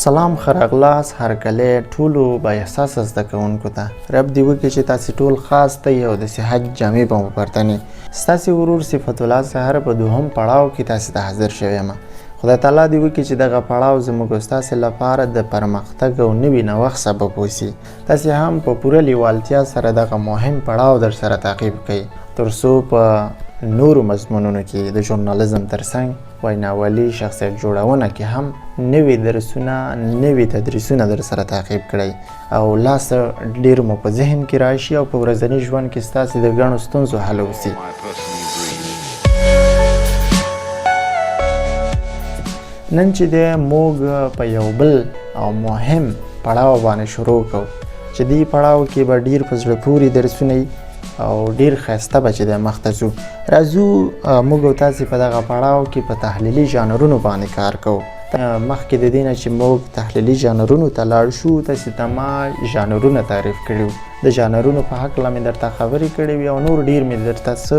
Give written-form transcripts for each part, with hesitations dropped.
سلام، ښه راغلاست، هرکلی ټولو با احساسه زده کوونکو ته. رب دې وکړي چې تاسې ټول ښه یاست او د صحت جامې به مو پر تن. ستاسې ورور صفت الله سحر په دوهم پړاو کې تاسې ته حاضر شوی یم. خدای تعالی دې وکړي چې دغه پړاو زموږ او ستاسې لپاره د پرمختګ او نوي نوښت سبب اوسي. تاسې هم په پوره لیوالتیا سره دغه مهم پړاو در سره تعقیب کړئ، تر څو په نورو مضمونونو کې د ژورنالیزم ترڅنګ ویناوالي، شخصیت جوړونه کې هم نوي درسونه، نوي تدریسونه در سره تعقیب کړئ او لا څه ډېر مو په ذهن کې راشي او په ورځني ژوند کې ستاسې د ګڼو ستونزو حل اوسي. My personal dream. نن چې دی موږ په یو بل او مهم پړاو باندې شروع کوو، چې دې پړاو کې به ډیر په زړه پورې درسونه وي او ډیر ښایسته به چې دی مخته ځو راځو. موږ او تاسې په دغه پړاو کې په تحلیلي ژانرونو باندې کار کوو. مخکې د دې نه چې موږ تحلیلي ژانرونو ته لاړ شو، تاسې ته ما ژانرونه تعریف کړي وو، د ژانرونو په هکله مې درته خبرې کړې وې او نور ډیر مې درته څه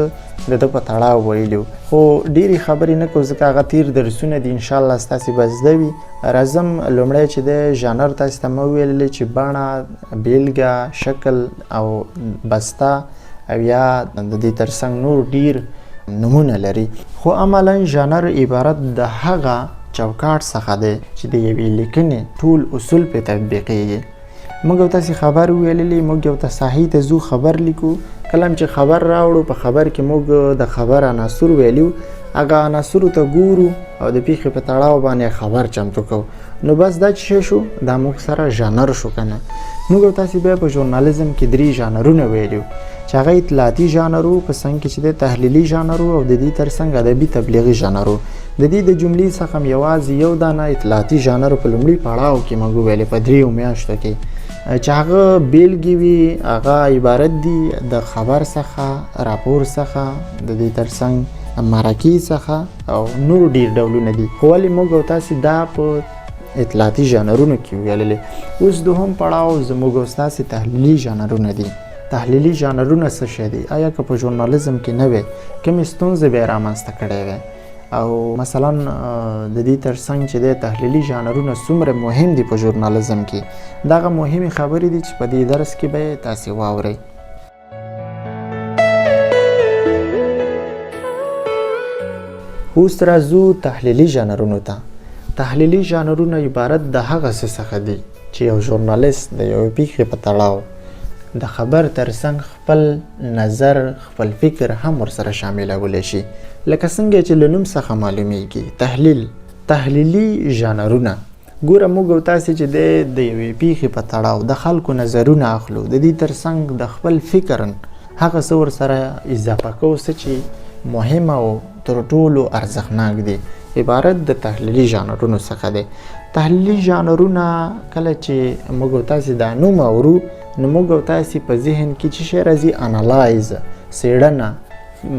د ده په تړاو ویلي وو، خو ډېرې خبرې نه کوو ځکه هغه تېر درسونه دي، انشاءالله ستاسې به زده وي. راځم لومړی چې دی ژانر تاسې ته مې وویلې چې بڼه، بېلګه، شکل او بسته او یا د دې ترڅنګ نور ډېر نمونه لري، خو عملا ژانر عبارت د هغه چوکاټ څخه دی چې د یوې لیکنې ټول اصول پرې تطبیقېږي. موږ او تاسې خبر ویللی، موږ یو ته ساحې ته ځو، خبر لیکو. کله هم چې خبر راوړو، په خبر کې موږ د خبر عناصر ویلي، هغه عناصرو ته ګورو او د پیښې په تړاو باندې خبر چمتو کوو. نو بس دا چې شو، دا موږ سره ژانر شو که نه؟ موږ او تاسې بیا په ژورنالیزم کې درې ژانرونه ویلي، چې هغه اطلاعاتي ژانر و، په څنګ کې چې دی تحلیلي ژانر و او د دې ترڅنګ ادبي تبلیغي ژانر و. د دې د جملې څخه هم یوازې یو دانه اطلاعاتي ژانر په لومړي پړاو کې موږ وویلې په 3 میاشتو کې، چې هغه بیلګې وي، هغه عبارت دي د خبر څخه، راپور څخه، د دې ترڅنګ مرکې څخه او نور ډیر ډولونه دي، خو ولې موږ او تاسې دا په اطلاعاتي ژانرونو کې ویللې. اوس دوهم پړاو زموږ او ستاسې تحلیلي ژانرونه دي. تحلیلي ژانرونه څه شی دي؟ آیا که په ژورنالیزم کې نه وي، کومې ستونزې به یې رامنځته کړې وي؟ او مثلا د دې ترڅنګ چې د تحلیلي ژانرونه څومره مهم دي په ژورنالیزم کې؟ دغه مهمې خبرې دي چې په دې درس کې به یې تاسې واورئ. اوس راځو تحلیلي ژانرونو ته. تحلیلي ژانرونه عبارت د هغه څه څخه دي چې یو ژورنالیست د یوې پیښې په تړاو د خبر ترڅنګ خپل نظر، خپل فکر هم ورسره شاملولی شي. لکه څنګه چې له نوم څخه معلومیږي، تحلیل، تحلیلي ژانرونه، ګوره موږ او تاسې چې د یوې پیښې په تړاو د خلکو نظرونه اخلو، د دې ترڅنګ د خپل فکر هغه څه ورسره اضافه کوو څه چې مهم او تر ټولو ارزښتناک دي، عبارت د تحلیلي ژانرونو څخه دی. تحلیلي ژانرونه، کله چې موږ او تاسې دا نوم اورو، نو موږ او تاسې په ذهن کې چې شی راځي؟ analyze، څېړنه،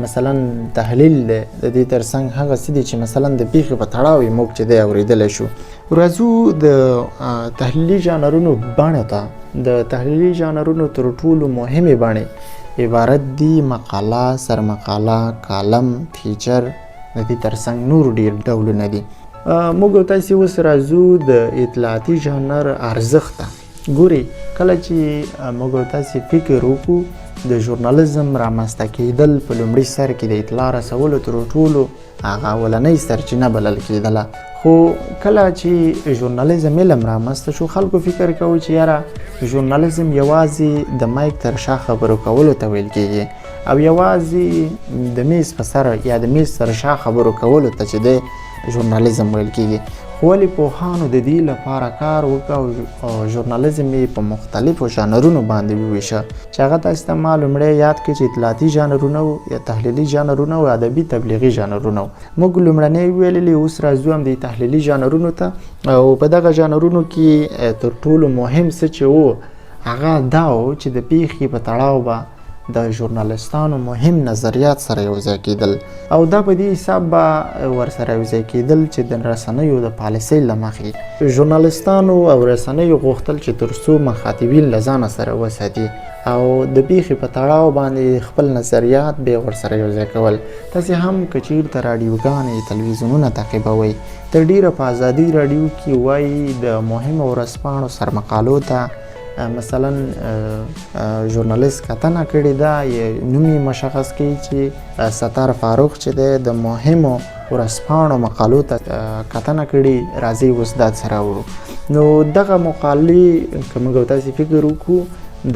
مثلا تحلیل دی. د دې ترڅنګ هغه څه دي چې مثلا د پیښې په تړاو یې موږ چې دی اورېدلی شو. راځو د تحلیلي ژانرونو بڼه ته. د تحلیلي ژانرونو تر ټولو مهمې بڼې عبارت دي مقاله، سرمقاله، کالم، feature، د دې ترڅنګ نور ډېر ډولونه دي. موږ او تاسې اوس راځو د اطلاعاتي ژانر ارزښت ته. ګوري، کله چې موږ او تاسې فکر وکړو، د ژورنالیزم رامنځته کېدل په لومړي سر کې د اطلاع رسولو تر ټولو هغه اولنۍ سرچینه بلل کېدله، خو کله چې ژورنالیزم علم رامنځته شو، خلکو فکر کاوه چې یاره، ژورنالیزم یوازې د مایک تر شا خبرو کولو ته ویل کېږي او یوازې د میز په سر یا د میز تر شا خبرو کولو ته چې دی ژورنالیزم ویل کېږي. خو ولې پوهانو د دې لپاره کار وکړ او ژورنالیزم یې په مختلفو ژانرونو باندې وویشه، چې هغه تاسو ته ما لومړی یاد کړ چې اطلاعاتي ژانرونه وو یا تحلیلي ژانرونه او ادبي تبلیغي ژانرونه وو. موږ لومړنی ویلې، اوس راځو هم د تحلیلي ژانرونو ته. او په دغه ژانرونو کې تر ټولو مهم څه چې وو، هغه دا و چې د پیښې په تړاو به د ژورنالستانو مهم نظریات سره یو ځای کېدل، او دا په دې حساب به ورسره یو ځای کېدل چې د رسنیو د پالیسۍ له مخې ژورنالستانو او رسنیو غوښتل چې تر څو مخاطبین له ځانه سره وساتي او د پیښې په تړاو باندې خپل نظریات به ورسره یو ځای کول. تاسې هم که چیرته راډیوګانې، تلویزیونونه تعقیبوئ، تر ډیره په ازادي راډیو کې وایي د مهمو ورځپاڼو سرمقالو ته مثلا ژورنالیست کتنه کړې ده، نوم یې مشخص کوي چې ستار فاروق چې دی د مهمو ورځپاڼو مقالو ته کتنه کړې، راځئ اوس دا څه راوړو. نو دغه مقالې که موږ تاسې فکر وکړو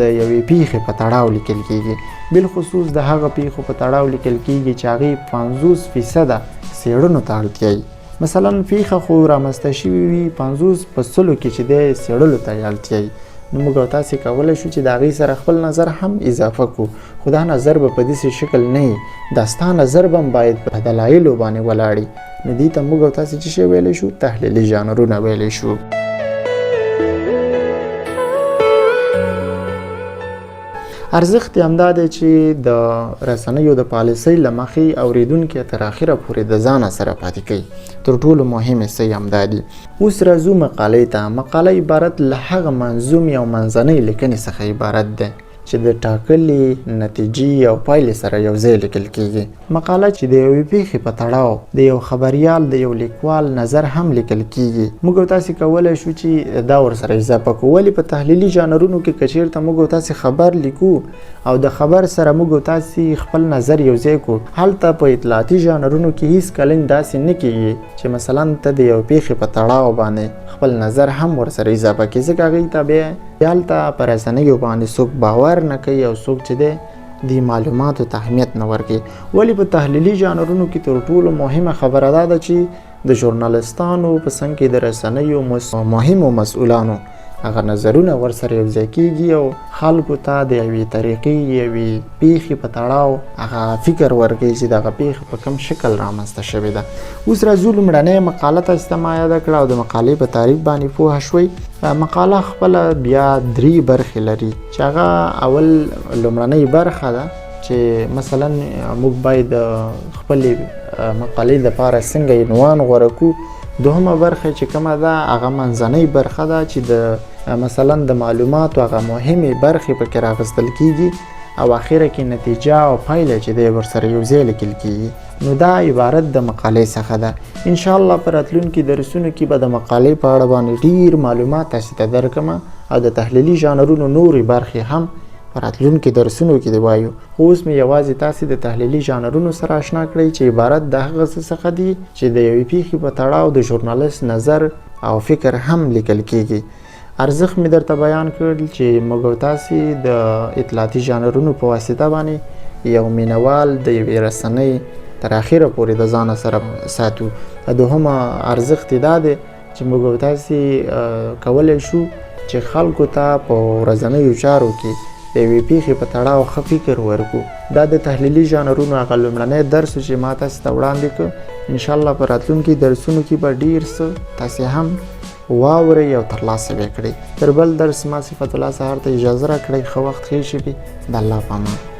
د یوې پیښې په تړاو لیکل کیږي، بالخصوص د هغه پیښو په تړاو لیکل کیږي چې هغې 50% څېړنو ته اړتیا وي. مثلا پیښه خو رامنځته شوې وي، 50% کې چې دی څېړلو ته اړتیا وي، نو موږ او تاسې کولی شو چې د هغې سره خپل نظر هم اضافه کړو، خو دا نظر به په داسې شکل نه وي، دا ستا نظر به هم باید په دلایلو باندې ولاړ وي. نو دې ته موږ او تاسې څه شی ویلی شو؟ تحلیلي ژانرونه ویلی شو. ارزښت یې همدا دی چې د رسنیو د پالیسۍ له مخې اورېدونکی تر اخره پورې د ځانه سره پاتې کوي. تر ټولو مهمې څه یې همدا دي. اوس راځو مقالې ته. مقاله عبارت له هغه منظومې او منځنۍ لیکنې څخه عبارت ده چې د ټاکلې نتیجې او پایلې سره یو ځای لیکل کیږي. مقاله چې د یوې پیښې په تړاو د یو خبریال، د یو لیکوال نظر هم لیکل کیږي. موږ او تاسې کولی شو چې دا ورسره اضافه کړو. ولې په تحلیلي ژانرونو کې که چیرته موږ او تاسې خبر لیکو او د خبر سره موږ او تاسې خپل نظر یو ځای کړو، هلته په اطلاعاتي ژانرونو کې هیڅ کله داسې نه کیږي چې مثلا ته د یو پیښې په تړاو باندې خپل نظر هم ورسره اضافه کړې، ځکه هغې ته بیا هلته په رسنیو باندې څوک باور نه کوي او څوک چې دی دې معلوماتو ته اهمیت نه ورکوي. ولې په تحلیلي ژانرونو کې تر ټولو مهمه خبره دا ده چې د ژورنالستانو په څنګ کې د رسنیو مهمو مسؤلانو هغه نظرونه ورسره یو ځای کیږي او خلکو ته د یوې طریقې، یوې پیښې په تړاو هغه فکر ورکوي چې دغه پیښه په کوم شکل رامنځته شوې ده. اوس راځو لومړنۍ مقاله تاسې ته ما یاده کړه او د مقالې په تعریف باندې پوه شوئ. مقاله خپله بیا درې برخې لري چې هغه اول لومړنۍ برخه ده چې مثلا موږ باید خپلې مقالې دپاره څنګه عنوان غوره کړو. دوهمه برخه چې کومه ده هغه منځنۍ برخه ده چې د مثلا د معلوماتو هغه مهمې برخې پکې راغستل کیږي او اخره کې نتیجه او پایله چې دی ورسره یو ځای لیکل کیږي. نو دا عبارت د مقالې څخه ده. انشاءالله په راتلونکي درسونو کې به د مقالې په اړه باندې ډیر معلومات تاسې ته درکړم او د تحلیلي ژانرونو نورې برخې هم په راتلونکي درسونو کې دی وایو. خو اوس مې یوازې تاسې د تحلیلي ژانرونو سره آشنا کړئ چې عبارت د هغه څه څخه دي چې د یوې پیښې په تړاو د ژورنالیست نظر او فکر هم لیکل کیږي. ارزښت مې درته بیان کړ چې موږ او تاسې د اطلاعاتي ژانرونو په واسطه باندې یو مینوال د یوې رسنۍ تر اخره پورې د ځانه سره ساتو. دوهمه ارزښت یې دا دی چې موږ او تاسې کولی شو چې خلکو ته په ورځنیو چارو کې د یوې پیښې په تړاو ښه فکر ورکړو. دا د تحلیلي ژانرونو هغه لومړنی درس و چې ما تاسې ته وړاندې کړ. انشاءالله په راتلونکي درسونو کې به ډېر څه تاسې هم واورئ او ترلاسه به یې کړئ. تر بل درس ما صفت الله سهار ته اجازه راکړئ. ښه وخت، ښې شېبې، د الله په امان.